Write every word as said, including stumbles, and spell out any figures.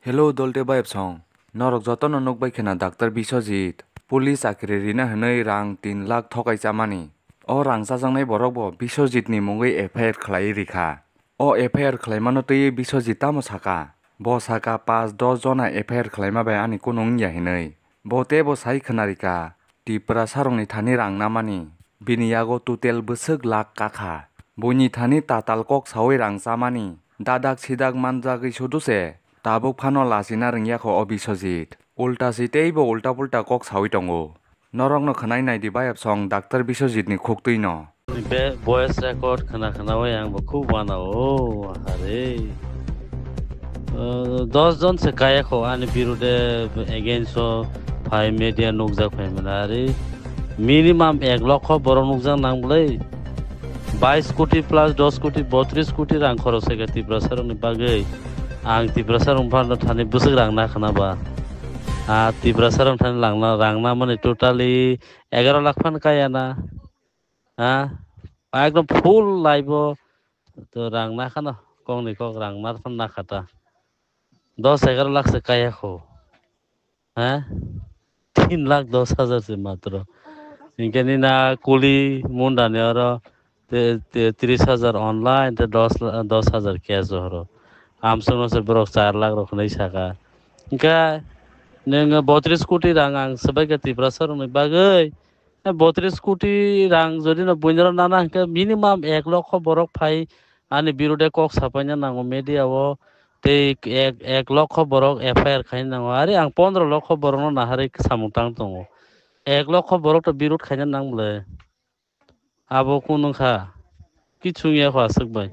Hello, Dolte Bayapsong. Norok jotono nukbai khena Doctor Biswajit police chakri rina hwnwi rang tin lakh thokai chamani. O rang chajaknai borok bo Biswajit ni mungwi F I R khlaiwi rikha. O F I R khlaimano twiwi Biswajit tamo saka? Bo saka, "Pas dos jona F I R khlaima bai ani kunu wngya," hinwi. Bo teibo sai khwnarikha, Tiprasarokni thani rang namani. Bini yago total bwswk lakh kakha. Buini thani tatal kok sawi rang chamani. Dadak sidak manjagwi sudu se. Tabuk phano lachina rwngya kho o Biswajit. Ulta si teibo ulta pulta kok sawi tongo. Norokno khwnai naidi Bayapsong Doctor Biswajitni khuktwino. Be voice record khna khna bai ang bo khub wana o hare. Uh, dos jon se kaya kho ani birude against o phai media nukjak phai mwnari. Minimum ek lokho borok nukjak nang bwlai. Bais koti plus dos koti, botris koti rang khorok se Tiprasarokni bagwi. Ang Tiprasarok phano thani bwswk rang na khna ba. Ah, Tiprasarok thani langna, rang na mani totally egaro lakh phan kaya na. Ha? Ekdom full life o to rang na khana, kok ni kok rang na phano na kha ta. Dos egaro lakh se kaya kho. Ha? Tin lakh dos hajar se matro. Hinkhe ni na kuli munda ni oro te, te tris hajar online, te dos la-, dos hajar cash horo. Amsong no se borok char lakh rok hinwi saka. Hinkhe nwng botris koti rang ang swbai kha Tiprasa rok ni bagwi. Eh, botris koti rang jodi no buinoro nana hinkhe minimum ek lokho borok phai ani birude kok sapaina nango media o, tei ek, ek lokho borok F I R khaina nango. Are ang pondro lokho borok no naharwi samung tang tongo. Ek lokho borok to birud khaina nang bwle. Abo kunu kha. Kichung ya kho aswk bai.